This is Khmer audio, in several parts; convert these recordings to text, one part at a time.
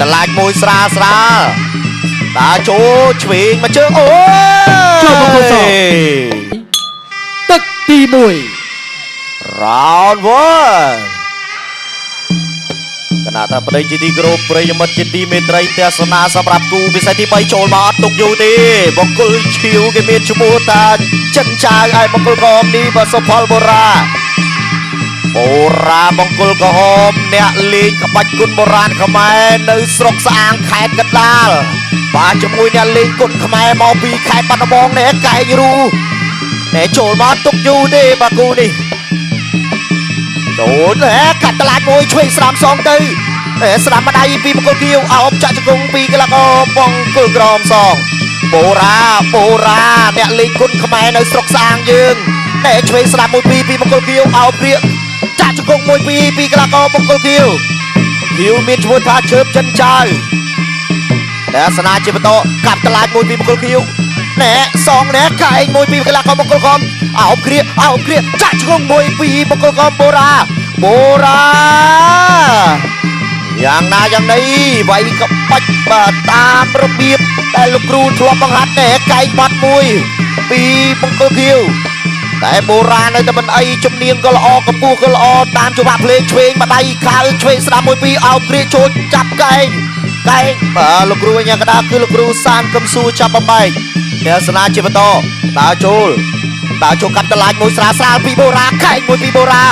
តឡាចមួយស្រាលស្រាលដើរចូលឆ្វេងមកជើងអូយ ចូលបង្គោលសទឹកទី1 round 1គណៈថាប្តីជាទីគោរពប្រិយមិត្តជាទីមេត្រីទស្សនាសម្រាប់គូពិសេសទី3ចូលមកអត់ទុកយូរទេបង្គោលឈៀវគេមានឈ្មោះតាចិនចាវឯបង្គោលក្រហមនេះបាទសុផលបូរ៉ាបូរ៉ាបង្គោលក្រហមអ្នកលេងក្បាច់គុណបុរាណខ្មែរនៅស្រុកស្អាងខេត្តកណ្ដាលបាទជាមួយអ្នកលេងគុណខ្មែរមកពីខេត្តបាត់ដំបងនេះកែងរូណែចូលមកទុកយូរទេបាទគូនេះចូលណែកាត់តឡាចមួយឆ្វេងស្រាំសងទៅណែស្រាំម្ដាយពីបង្គោលខៀវអោបចាក់ជង្គង់ពីកីឡាករបង្គោលក្រហមសងបូរ៉ាបូរ៉ាអ្នកលេងគុណខ្មែរនៅស្រុកស្អាងយើងណែឆ្វេងស្រាំមួយពីរពីបង្គោលខៀវអោបព្រាកចាក់ជង្គង់មួយពីរពីកីឡាករបង្គោលខៀវខៀវមានឈ្មោះថាឈើបចិនចៅតែសនាជាបន្តកាត់តឡាចមួយពីបង្គោលខៀវណែសងណែកែងមួយពីកីឡាករបង្គោលក្រហមអោបគ្រាអោបគ្រាចាក់ជង្គង់មួយពីបង្គោលក្រហមបូរ៉ាបូរ៉ាយ៉ាងណាយ៉ាងណីវាយក្បាច់បាទតាមរបៀបដែលលោកគ្រូធ្លាប់បង្ហាត់ណែកែងបាត់មួយពីបង្គោលខៀវតែបូរ៉ានៅតែមិនអីជំនាញក៏ល្អកម្ពស់ក៏ល្អតាមចង្វាក់ភ្លេងឆ្វេងម្ដាយខៅឆ្វេងស្ដាំមួយពីរអោបគ្រាចូលចាប់កែងកែងបាទលោកគ្រូអញ្ញាកដាគឺលោកគ្រូសានកឹមសួរចាប់បំបែកទស្សនាជាបន្តដើរចូលដើរចូលកាត់តឡាចមួយស្រាលស្រាលពីបូរ៉ាកែងមួយពីបូរ៉ា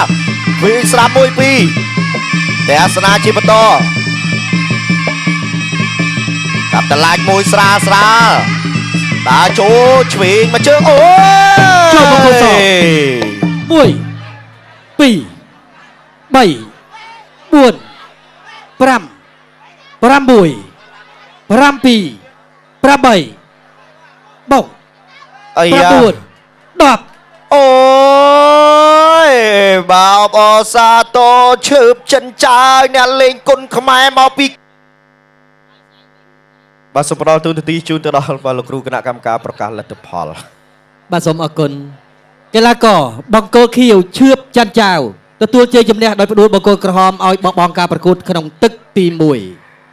វិញស្ដាំមួយពីរទស្សនាជាបន្តកាត់តឡាចមួយស្រាលស្រាលដើរចូលឆ្វេងមកជើងអូយ ចូលបង្គោលស1 2 3 4 5 6 7 8បុក អីយ៉ា 9 10 អូយបោបអសាតោឈើបចិនចាវអ្នកលេងគុណខ្មែរមកពីបាទសូមផ្ដល់ទូនទីជូនទៅដល់បាទលោកគ្រូគណៈកម្មការប្រកាសលទ្ធផល បាទសូមអរគុណកីឡាករបង្គោលខៀវឈឿបច័ន្ទចៅទទួលជ័យជំនះដោយផ្ដួលបង្គោលក្រហមឲ្យបោះបង់ការប្រកួតក្នុងទឹកទី1។